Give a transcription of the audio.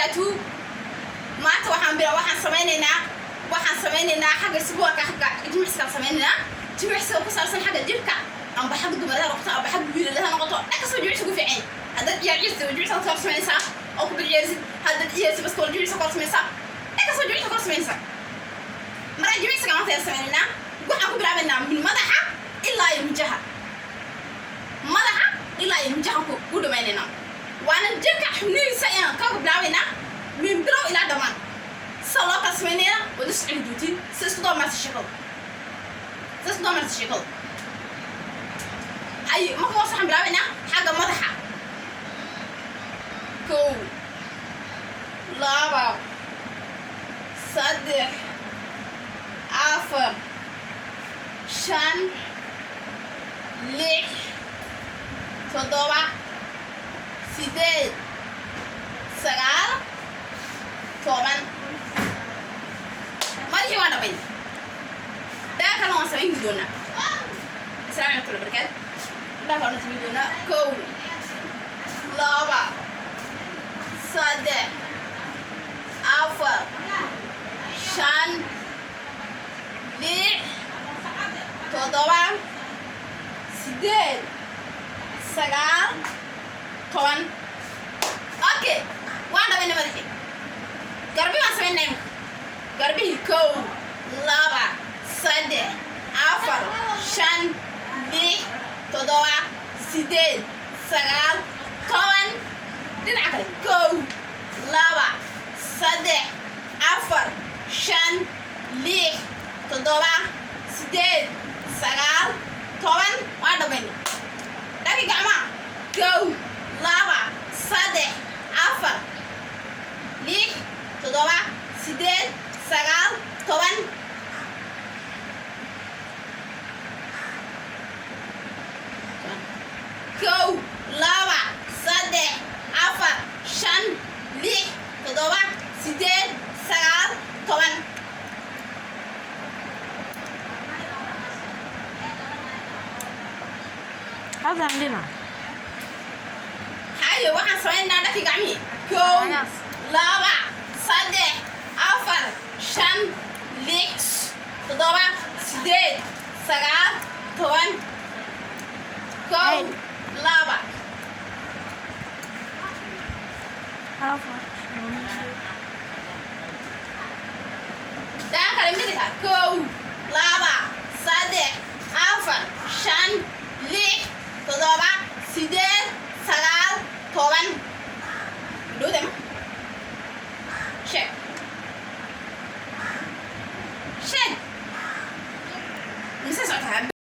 Barakaatuhu. Maanta waxaan samaynaynaa xagga isbuuca, xagga jimicsigaan samaynaynaa, jimicsiga ku saabsan xagga jirka, amba xagga dumarada noqoto, amba xagga wiiladaha noqoto. Dhan kastoo jimicsi ku fiican. Haddaad ciyaar ciyaarsid, jimicsiga kala samaynaysaa oo ku ciyaarsid. Haddaad ciyaarsid baskool, jimicsiga kala samaynaysaa. Dhan kastoo jimicsiga kala samaynaysaa. Marka jimicsiga maanta ayaan samaynaynaa. Waxaan ku bilaabaynaa min madaxa ilaa iyo mijaha, madaxa ilaa iyo mijaha ku dhamaynaynaa. Waana jirka xubnihiisa ayaan ka bilaabaynaa min bilow ilaa dhammaan. Sida loo kala samaynayna waad is celi doontiin. Si isku daba sheekadu, si isku daba marta sheekadu. Hay, marka hoose waxaan bilaabaynaa xagga madaxa. Kow, laba, saddex, afar, shan, lix, toddoba, sideed, sagaal, 10. Madaxii waan dhamay. Daa kalena waan samayn doonaa. Asalaamu calaykum barakaatu. Daa kalena samayn doonaa. Kow, laba, saddex, afar, shan, lix, toddoba, sideed, sagaal, 10. Okay, waan dhamayna madaxii. Garbi baan samaynaa imika. Garbihii: kow, laba, saddex, afar, shan, lix, toddoba, sideed, sagaal, 10. Dhinaca kale: kow, laba, saddex, afar, shan, lix, toddoba, sideed, sagaal, 10. Waan dhamayna. Dhaki gacmaha: kow, laba, saddex, afar, lix, toddoba, sideed, sagaal, 10. Kow, laba, saddex, afar, shan, lix, toddoba, sideed, sagaal, 10. Hadan dhinac. Hayo, waxaan samaynaa dhaki gacmihii: kow, laba, saddex, afar, shan, lix, toddoba, sideed, sagaal, 10. Kow, laba, Afar, shan. Daa kale midigta: kow, laba, saddex, afar, shan, lix, toddoba, sideed, sagaal, 10. Dhowda ma sheeg, sheeg mise socotaa?